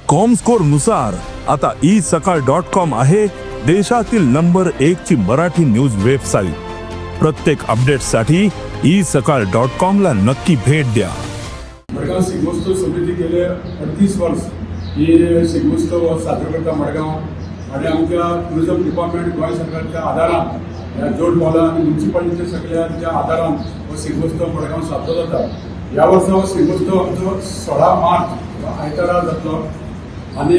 Comscore नुसार आता E सकाळ डॉट कॉम आहे देशातील नंबर एक ची मराठी न्यूज वेबसाईट. प्रत्येक अपडेटसाठी ई सकाळ डॉट कॉम ला नक्की भेट द्या. मडगांव शिगमोत्सव समिती गेले 38 वर्स ही शिगमोत्सव साजरो करता मडगांव आनी आमच्या टुरिझम डिपार्टमेंट, गोंय सरकारच्या आदारान, ह्या जोड पावला आनी म्युन्सिपालिटीच्या सगळ्यांच्या आदारान हो शिगमोत्सव मडगांव साजरो जाता. ह्या वर्सा हो शिगमोत्सव आमचो 16 मार्च हो आयतारा जातलो आनी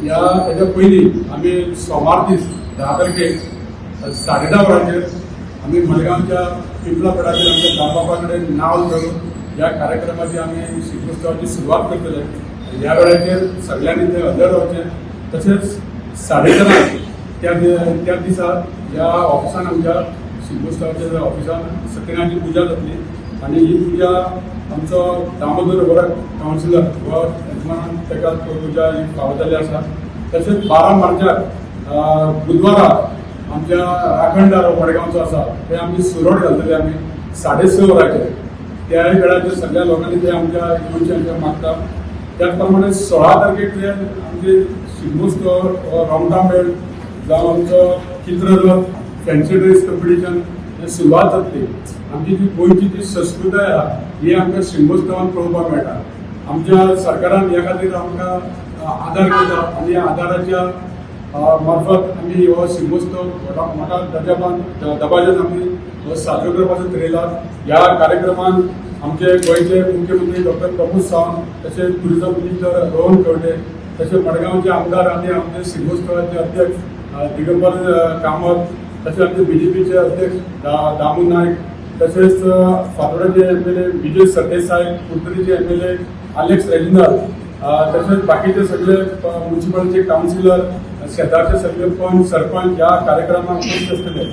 ह्या तेच्या पयलीं आमी सोमार दीस 10 तारखेक 10:30 वरांचेर आमी मडगांवच्या पिंपळा पेडाचेर आमच्या दामबाबा कडेन नाल्ल धरून ह्या कार्यक्रमाची, आमी शिगमोत्सवाची सुरवात करतले. ह्या वेळाचेर सगळ्यांनी थंय हजर रावचें. तशेंच 4:30 त्या त्या दिसा ह्या ऑफिसान, आमच्या शिगमोत्सवाच्या ऑफिसान सत्यनारायणाची पुजा जातली आनी ही पुजा आमचो दामोदर वरक कावन्सिलर हो यजमानान ताका पुजा ही फावो जाल्ली आसा. तशेंच 12 मार्चाक बुधवारा आमच्या राखणदार हो मडगांवचो आसा, ते आमी सुरवट घालतले आमी 6:30 वरांचेर. त्याय वेळाचेर सगळ्या लोकांनी ते आमच्या येवचें आमच्या मागता. त्याच प्रमाणे 16 तारखेक जे आमचे शिगमोत्सव रोमटा मेळ जावं आमचो चित्ररथ, फॅन्सी ड्रेस कॉम्पिटिशन हे सुरवात जातली. आमची जी गोंयची जी संस्कृताय आहा, ही आमकां शिगमोत्सवान पळोवपाक मेळटा. आमच्या सरकारान ह्या खातीर आमकां आदार करता आनी ह्या आदाराच्या मार्फत आमी हो शिगमोत्सव व्हडा मोठ्या दर्जापान दबाज्यान आमी हो साजरो करपाचो थरयला. ह्या कार्यक्रमान आमचे गोंयचे मुख्यमंत्री डॉक्टर प्रमोद सावंत, तशेंच टुरिझम मिनिस्टर रोहन खंवटे, तशेंच मडगांवचे आमदार आनी आमचे शिगमोत्सवाचे अध्यक्ष दिगंबर कामत, तशेंच आमचे बीजेपीचे अध्यक्ष दामू नायक, तशेंच फातोर्डाचे एमएलए विजय सरदेसाय, कुडतरीचे एमएलए आलेक्स रेजिनाल्ड, तशेंच बाकीचे सगळे म्युन्सिपालिटीचे कावन्सिलर, शेजारचे सगळे पंच, सरपंच ह्या कार्यक्रमाक उपस्थित आसतले.